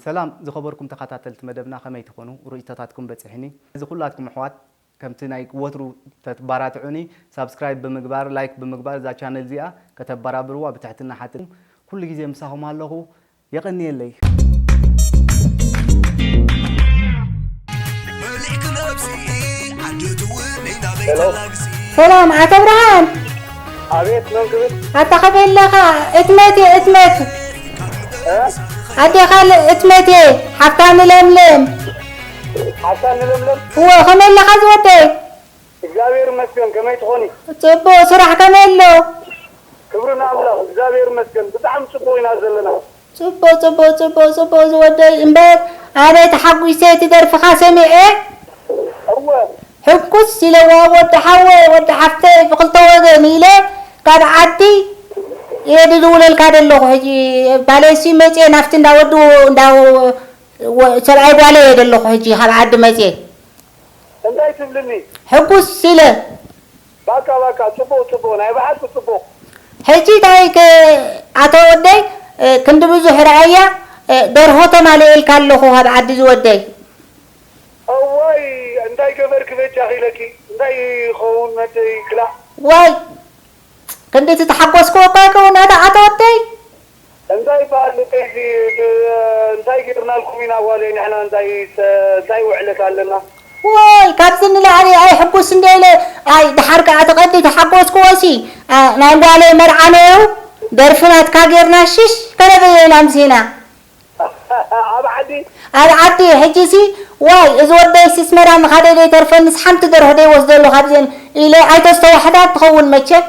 ሰላም ዝኸበርኩም ተኸታተልቲ መደብና፣ ከመይ ትኾኑ? ርእይቶታትኩም በጺሕኒ። እዚ ኩላትኩም ኣሕዋት ከምቲ ናይ ወትሩ ተትባራትዑኒ፣ ሳብስክራይብ ብምግባር፣ ላይክ ብምግባር እዛ ቻነል እዚኣ ከተበራብርዋ ብትሕትና ሓትት። ኩሉ ግዜ ምሳኹም ኣለኹ። የቐንየለይ። ሰላም ኣቶ ብርሃን። ኣቤት፣ መን ክብል? ኣታ ከመይ ኣለኻ? እትመት እየ እትመት። እ? ኣዴኻ እትመት እየ። ሓፍታ ንለምለም። ሓፍታ ንለምለም። እወ፣ ከመይ ኣለኻ ዝወደይ? እግዚኣብሔር ይመስገን። ከመይ ትኾኒ? ጽቡቕ፣ ስራሕ ከመይ ኣሎ? ክብሪ ንኣምላኽ፣ እግዚኣብሔር ይመስገን። ብጣዕሚ ጽቡቕ ኢና ዘለና። ጽቡቕ ጽቡቕ ጽቡቕ ጽቡቕ ዝወደይ። እምበር ኣነ ተሓጒሰ እቲ ደርፍኻ ሰሚዐ። እወ። ሕጉስ ኢለዋ፣ ወዲ ሓወይ ወዲ ሓፍተይ ብኽልተ ወገን ኢለ ካብ ዓዲ እየ ድድውለልካ ዘለኹ። ሕጂ ባለሲ መፅየ ናብቲ እንዳወዱ እንዳ ሰብኣይ ጓለ እየ ዘለኹ። ሕጂ ካብ ዓዲ መፅየ እንታይ ትብልኒ? ሕጉስ ኢለ ባካ ባካ፣ ጽቡቕ ጽቡቕ፣ ናይ ብሓቂ ጽቡቕ። ሕጂ እንታይ ከ-፣ ኣቶ ወደይ፣ እ፣ ክንዲ ብዙሕ ረኣያ፣ እ፣ ደርሆ ተማልኤልካ ኣለኹ ካብ ዓዲ ዝወደይ። እዋይ፣ እንታይ ገበርክ በጃኺ ኢለኪ? እንታይ ይኸውን መቸይ ክላእ? ዋይ፣ ክንዲ እቲ ተሓጎስክዎ እኳ ይኸውን ኣታ ኣቶ ወደይ። እንታይ ይበሃል እዚ? እንታይ ጌርናልኩም ኢና ጓለይ? ንሕና እንታይ እንታይ ውዕለት ኣለና? ወይ ካብዚ ንላዕሊ ኣይ ሕጉስ እንደ ኢለ። ኣይ ድሓር ከኣ ተቐዲ ተሓጎስክዎ ሲ፣ ኣ፣ ናይ ጓለይ መርዓ ነይሩ። ደርፊ ናትካ ጌርና ሽሽ ከነበየ ኢና ምሲና። ኣብ ዓዲ ኣብ ዓዲ ሕጂ ሲ፣ ዋይ እዚ ወደይ ሲ ኣስመራ ምኻደ ዘይተርፈንስ ሓንቲ ደርሆ ደይወስደሉ ካብዘን ኢለ ኣይተስተዋሕዳን ትኸውን መቸም።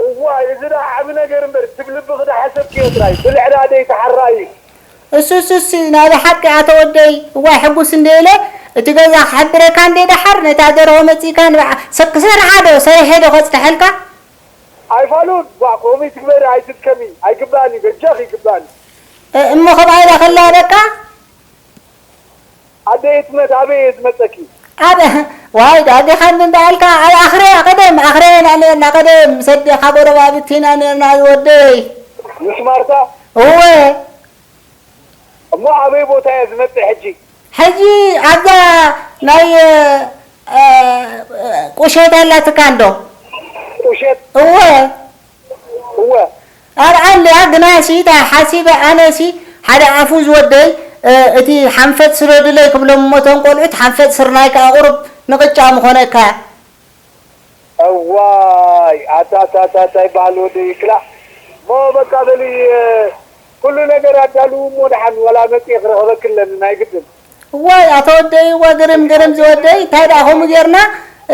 እዋይ፣ እዚ ደኣ ዓቢ ነገር እምበር፣ ትብ ልብኺ ዳ ሓሰብክዮ ጥራይ። ብልዕ ደኣ ደይተሓራ እዩ። እሱስ እሱ ናይ ብሓቂ ኣቶ ወደይ፣ እዋይ ሕጉስ እንደ ኢለ። እቲ ገዛ ክሕብረካ እንደ ደሓር ነታ ደርሆ መጺእካ ንብዓ ሰ-፣ ክሰርዓ ዶ ሰሪሐ ዶ ከጽንሐልካ? ኣይፋሉን፣ ዋ፣ ከምኡ ትግበሪ፣ ኣይትድከሚ፣ ኣይግባእን እዩ፣ በጃኺ ይግባእን እዩ። እ-፣ እሞ ከምኣ ኢላ ከላ በቃ ኣደይ እትመት ኣበይ እየ ዝመጸኪ? ኣብ ዋይ ዳዴኻ እንዳልካ ኣብ ኣኽረያ ቀደም ኣኽረያ ኢና ነርና ቀደም ሰዴኻ ጎረባብቲ ኢና ነርና ዝወደይ ምስ ማርታ እወ እሞ ኣበይ ቦታ እየ ዝመጽእ ሕጂ? ሕጂ ኣብዛ ናይ እ፣ ቁሸት ኣላትካ እንዶ ቁሸት እወ እወ ኣብኣ ኣለያ ግና ሲ እንታይ ሓሲበ ኣነ ሲ ሓደ ኣፉ ዝወደይ እ፣ እቲ ሓንፈጥ ስረዱለይ ክብሎም እሞ እቶም ቆልዑት ሓንፈጥ ስርናይ ከኣ ቁሩብ ንቕጫ ምኾነካ እዋይ ኣታታታታ ይበሃል ወደይ ክላ ሞ በቃ በሊ እ፣ ኩሉ ነገር ኣዳልው እሞ ደሓን ወላ መፅእ ክረኽበክ ኣለኒ ናይ ግድን እዋይ ኣቶ ወደይ እዋ ግርም ግርም ዝወደይ እንታይ ደኣ ከምኡ ጌርና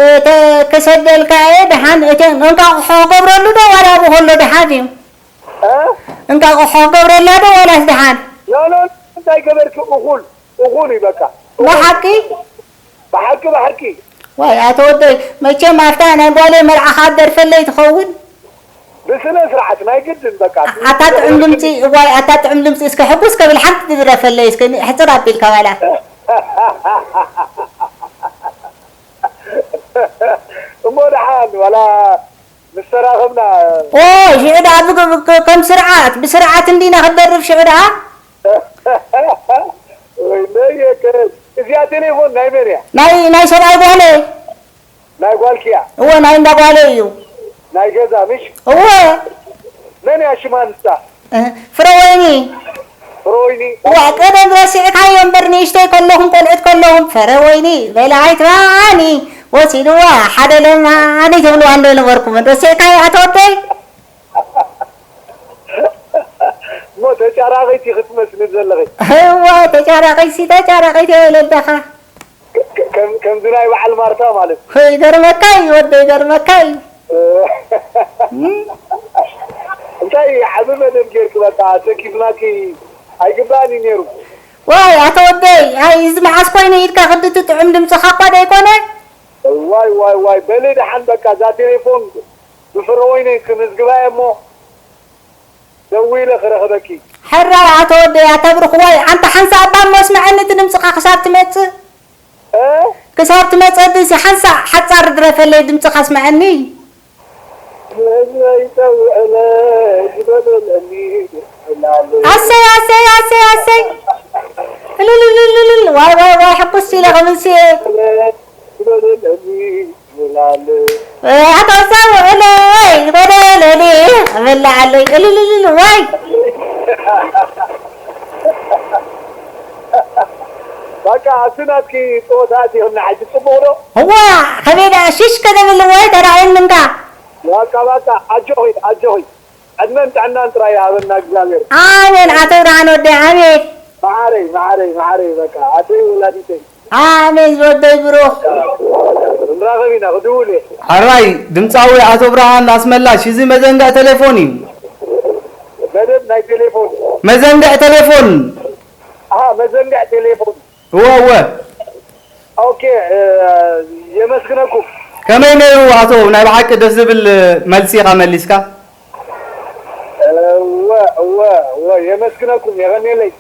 እ፣ ተ- ክሰደልካ እየ ደሓን እቲ እንቃቑሖ ገብረሉ ዶ ዋላ ብኸሎ ደሓን እዩ እ? እንቃቑሖ ገብረላ ዶ ዋላስ ደሓን ኖ ኖ እንታይ ገበርኪ እኹል እኹል እዩ በቃ ብሓቂ ብሓቂ ብሓቂ ዋይ ኣቶ ወደይ መቸም ኣብታ ናይ ጓለይ መርዓ ከዓ ደርፈለይ ትኸውን ብስነ ስርዓት ናይ ግድን በቃ ኣታ ጥዑም ድምፂ እዋይ ኣታ ጥዑም ድምፂ እስከ ሕጉስ ከብል ሓንቲ ትድረፈለይ እስከ ሕፅር ኣቢልካ ዋላ እሞ ደሓን ዋላ ምስ ተራኸብና ኦ ሽዑ ደኣ ብግ- ብግ- ከም ስርዓት ብስርዓት እንዲና ክደርፍ ሽዑ ደኣ ወይነየ እዚኣ ቴሌፎን ናይ መን እያ ናይ ናይ ሰብኣይ ጓለ ናይ ጓልኪያ እወ ናይ እንዳ ጓለ እዩ ናይ ገዛ ምሽ እወ መን እያ ሽማ ንሳ እ፣ ፍረወይኒ ፍረወይኒ እዋ ቀደም ረሲዕካዮ እምበር ንእሽተይ ከለኹም ቆልዑት ከለኹም ፍረወይኒ በላ ኣይትባኒ ወሲድዋ ሓደ ለማኒ ትብልዋ እንዶ ነበርኩም ረሲዕካዮ ኣቶ ወደይ እሞ ተጫራቂት ክትመስሊ ዘለኺ እዋ ተጫራቂት ሲ ተጫራቂት የበለዳኻ ከም- ከምዚ ናይ በዓል ማርታ ማለት ይገርመካ እዩ ወደ ይገርመካ እዩ እንታይ ዓቢ መደብ ጌርኪ በቃ ሰኪፍናኪ ኣይግባእን እዩ ነይሩ ዋይ ኣቶ ወደይ ኣይ እዚ መዓስ ኮይኑ ኢድካ ክድቲ ጥዑም ድምፅኻ እኳ ደይኮነ ዋይ ዋይ ዋይ በሊ ደሓን በቃ እዛ ቴሌፎን ብፍረወይኒ ክምዝግባ እየ እሞ ደዊለ ክረኽበኪ ሕራይ ኣቶ ወደይ ኣተብርኽዋይ ኣንታ ሓንሳእ እባ እሞ ስምዐኒ እቲ ድምፅኻ ክሳብ ትመፅእ እ? ክሳብ ትመፀ ድሲ ሓንሳእ ሓፃር ድረፈለይ ድምፅኻ ስምዐኒ ንህዝበይ ይፀውዕለ ዝበለለኒ ይብዕላለ ኣሰይ ኣሰይ ኣሰይ ኣሰይ እልልልልልል፣ ዋይ ዋይ ዋይ፣ ሕኩስ ኢለ ክምልስ እየ። ኣታ ሳሙኤለይ፣ በደለኒ፣ እብላዓለይ፣ እልልልል፣ ዋይ። በቃ፣ ኣብቲ ናትኪ ጸወታ ኣቲኽና ሕጂ፣ ጽቡቕ ዶ? እዋ፣ ከመይ ደኣ ሽሽ ከተብል፣ ዋይ፣ ተራእየኒ እንካ። በቃ፣ በቃ፣ ኣጆኺ፣ ኣጆኺ። ዕድመን ጥዕናን ጥራይ ይሃበና እግዚኣብሔር። ኣሜን። ኣቶ ብርሃን ወደይ፣ ኣሜን። መዓረይ፣ መዓረይ፣ መዓረይ፣ በቃ፣ ኣደይ ወላዲተይ። ኣሜን፣ ዝወደይ ብሩኽ። ንራኸብ ኢና፣ ክድውል እየ። ሕራይ፣ ድምጻዊ ኣቶ ብርሃን ኣስመላሽ፣ እዚ መዘንግዕ ቴሌፎን እዩ። መደብ ናይ ቴሌፎን። መዘንግዕ ቴሌፎን። ኣሃ፣ መዘንግዕ ቴሌፎን። እወ፣ እወ። ኦኬ፣ እ፣ የመስግነኩም። ከመይ ነይሩ ኣቶ? ናይ ብሓቂ ደስ ዝብል መልሲ ኢኻ መሊስካ። እወ፣ እወ፣ እወ፣ የመስግነኩም፣ የቐንየለይ።